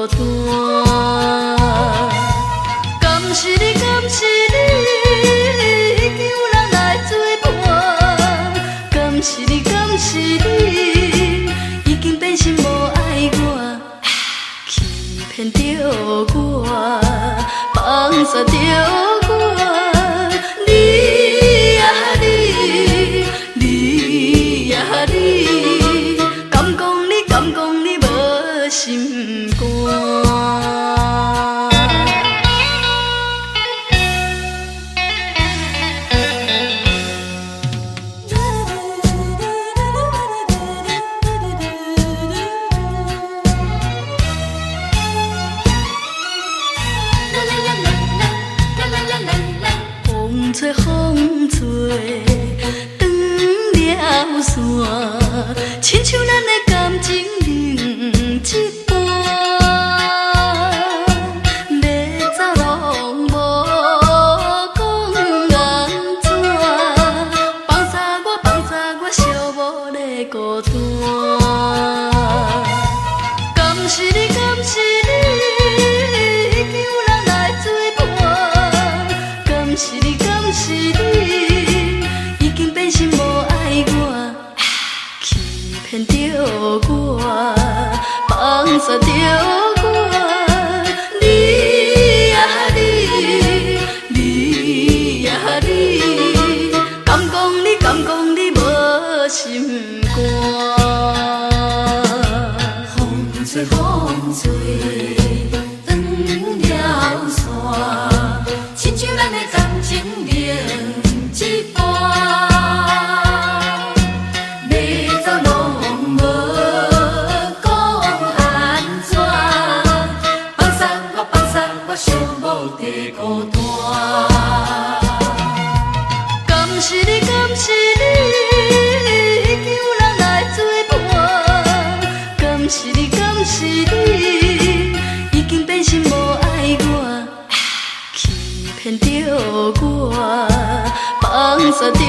單。敢是你，敢是你，叫人來做伴？敢是你，敢是你，已經變心無愛我，欺騙著我，放殺著我。你啊你，你啊你，敢講你，敢講你無心肝？風吹風吹，斷了線，親像咱的感情冷一半。欲走攏無講按怎，放殺我放殺我，寂寞的孤單。敢是你，敢是你，叫人來做伴？敢是你，敢是你，已經變心無愛我，欺騙著我，放殺著我。你啊你，你啊你，敢講你，敢講你無心肝？風吹風吹，斷了線，親像咱的感情冷一半。欲走攏無講按怎，放殺我放殺我，寂寞的孤單。敢是你，敢是你，叫人來做伴？敢是你，敢是你，已經變心無愛我，欺騙著我，放殺著